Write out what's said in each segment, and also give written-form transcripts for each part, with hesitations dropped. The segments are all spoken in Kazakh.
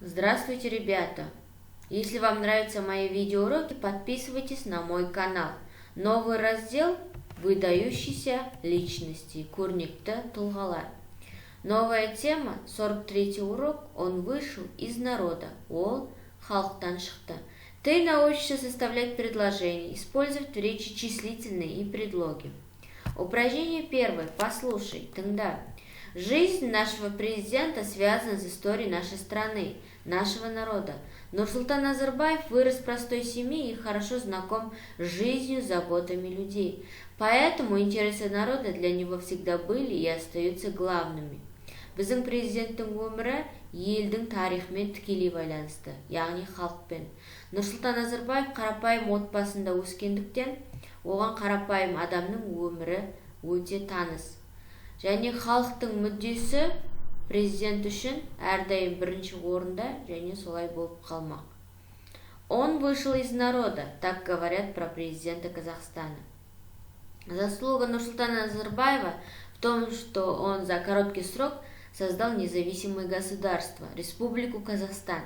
Здравствуйте, ребята! Если вам нравятся мои видеоуроки, подписывайтесь на мой канал. Новый раздел «Выдающиеся личности. Көрнекті тұлғалар». Новая тема, 43 урок, «Он вышел из народа». Ол халықтан шықты. Ты научишься составлять предложения, использовать в речи числительные и предлоги. Упражнение первое. Послушай, тыңда. Жизнь нашего президента связана с историей нашей страны, нашего народа. Нурсултан Назарбаев вырос в простой семье и хорошо знаком с жизнью, заботами людей. Поэтому интересы народа для него всегда были и остаются главными. Біздің президенттің өмірі елдің тарихымен тікелей байланысты, яғни халықпен. Нұрсұлтан Назарбаев қарапайым отбасында өскендіктен, оған қарапайым адамның өмірі өте таныс. Және халықтың мүддесі президент үшін әрдайым бірінші орында және солай болып қалмақ. Он вышел из народа, так говорят про президента Казахстана. Заслуга Нурсултана Назарбаева в том, что он за короткий срок создал независимое государство, Республику Казахстан.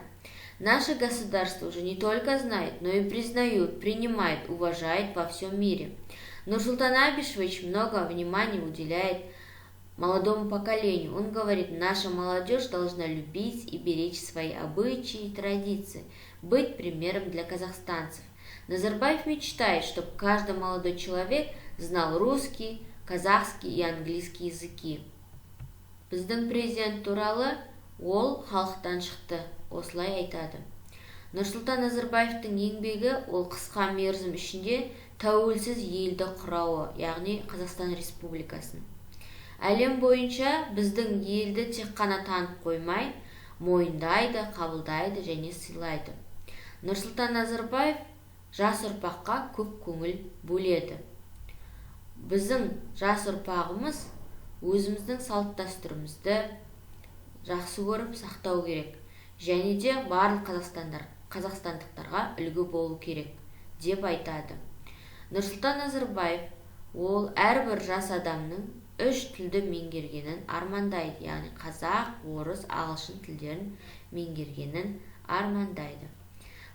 Наше государство уже не только знает, но и признают, принимает, уважает во всем мире. Нурсултан Абишевич много внимания уделяет молодому поколению. Он говорит: наша молодежь должна любить и беречь свои обычаи и традиции, быть примером для казахстанцев. Назарбаев мечтает, чтобы каждый молодой человек знал русский, казахский и английский языки. Біздің президент туралы «Ол халықтан шықты», осылай айтады. Нұрсұлтан Назарбаевтың еңбегі ол қысқа мерзім ішінде тәуелсіз елді құрауы, яғни Қазақстан Республикасын. Әлем бойынша біздің елді тек қана танып қоймай, мойындайды, қабылдайды және сыйлайды. Нұрсұлтан Назарбаев жас ұрпаққа көп көңіл бөледі. Біздің жас ұрпағымыз өзіміздің салт дәстүрімізді жақсы көріп сақтау керек және де барлық қазақстандықтарға үлгі болу керек деп айтады. Нұрсұлтан Назарбаев ол әрбір жас адамның үш тілді меңгергенін армандайды, яғни қазақ, орыс, ағылшын тілдерін меңгергенін армандайды.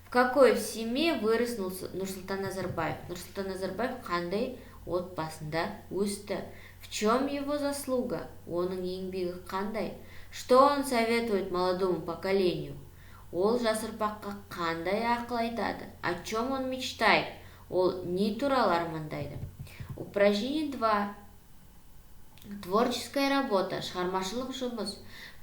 В какой семье вырос Нұрсұлтан Назарбаев? Нұрсұлтан Назарбаев қандай отбасында өсті? В чем его заслуга? Оның еңбегі қандай? Что он советует молодому поколению? Ол жас ұрпаққа қандай ақыл айтады? О чем он мечтает? Ол не туралы армандайды? Упражнение 2. Творческая работа, шығармашылық жұмыс.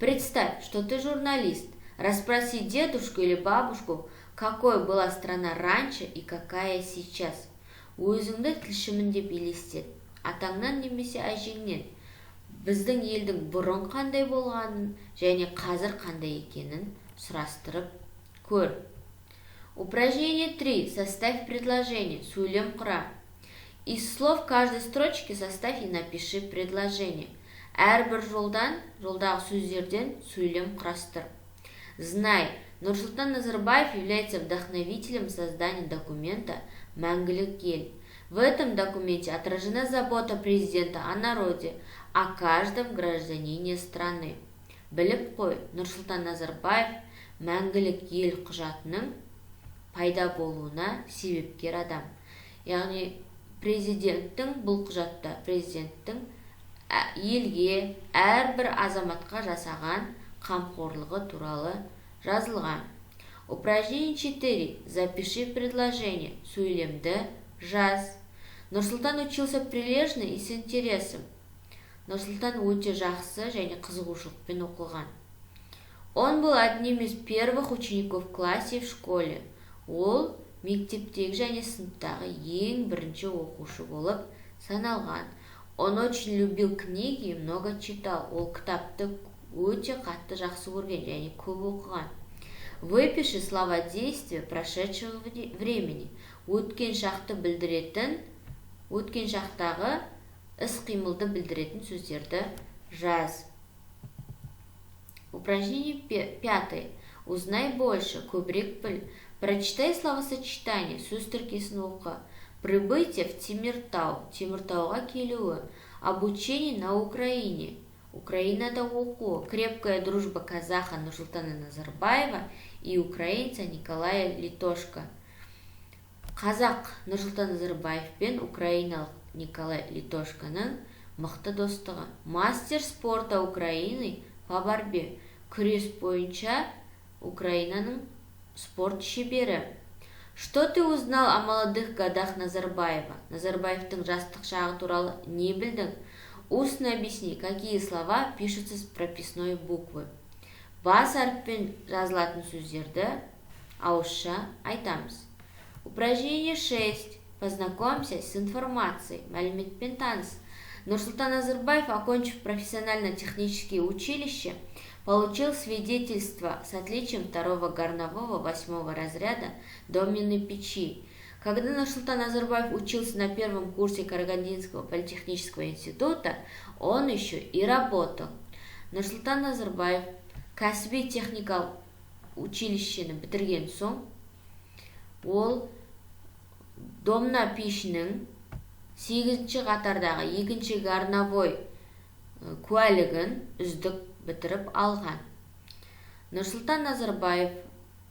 Представь, что ты журналист. Расспроси дедушку или бабушку, какой была страна раньше и какая сейчас. Өзіңді тілшімін деп елестет. Атаңнан немесе әжеңнен біздің елдің бұрын қандай болғанын және қазір қандай екенін сұрастырып көр. Упражнение 3. Составь предложение. Сөйлем құра. Из слов каждой строчки составь и напиши предложение. Әрбір жолдан, жолдағы сөздерден сөйлем құрастыр. Знай, Нурсултан Назарбаев является вдохновителем создания документа «Мәңгілік ел». В этом документе отражена забота президента о народе, о каждом гражданине страны. Біліп қой, Нұрсұлтан Назарбаев Мәңгілік ел құжатының пайда болуына себепкер адам. Яғни президенттің бұл құжатта президенттің елге, әрбір азаматқа жасаған қамқорлығы туралы жазылған. Упражнение 4. Запиши предложение. Сөйлемді жаз. Нұрсұлтан учился прилежно и с интересом. Нұрсұлтан өте жақсы және қызығушылықпен оқыған. Он был одним из первых учеников в классе, в школе. Ол мектептегі және сыныптағы ең бірінші оқушы болып саналған. Он очень любил книги и много читал. Ол кітапты өте қатты жақсы көрген және көп оқыған. Выпиши слова действия прошедшего времени. Өткен шақты білдіретін, өткен шақтағы іс-қимылды білдіретін сөздерді жаз. Упражнение пятое. Узнай больше, көбірек біл. Прочитай словосочетание, сөз тіркесін оқы. Прибытие в Темиртау, Теміртауға келуі. Обучение на Украине, Украинада оқуы. Крепкая дружба казаха Нурсултана Назарбаева и украинца Николая Литошко. Қазақ Нұрсұлтан Назарбаев пен украиналық Николай Литошконың мықты достығы. Мастер спорта Украины по борьбе. Күрес бойынша Украинаның спорт шебері. Что ты узнал о молодых годах Назарбаева? Назарбаевтың жастық шағы туралы не білдің? Устно объясни, какие слова пишутся с прописной буквы. Бас әріппен жазылатын сөздерді ауызша айтамыз. Упражнение 6. Познакомься с информацией. Мәліметпен таныс. Нурсултан Назарбаев, окончив профессионально-технические училище, получил свидетельство с отличием второго горнового восьмого разряда доменной печи. Когда Нурсултан Назарбаев учился на первом курсе Карагандинского политехнического института, он еще и работал. Нұрсұлтан Назарбаев кәсіби техникалық училищені бітірген соң, ол домна пешінің сегізінші қатардағы екінші горновой куәлігін үздік бітіріп алған. Нұрсұлтан Назарбаев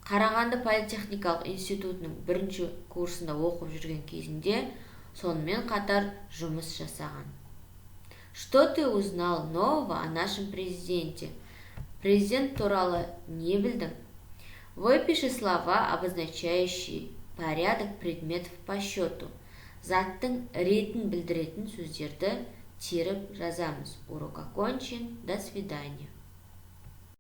Қарағанды политехникалық институтының бірінші курсында оқып жүрген кезінде сонымен қатар жұмыс жасаған. Что ты узнал нового о нашем президенте? Президент туралы не білдің? Выпиши слова, обозначающие порядок предметов по счету. Заттың ретін білдіретін сөздерді теріп жазамыз. Урок окончен. До свидания.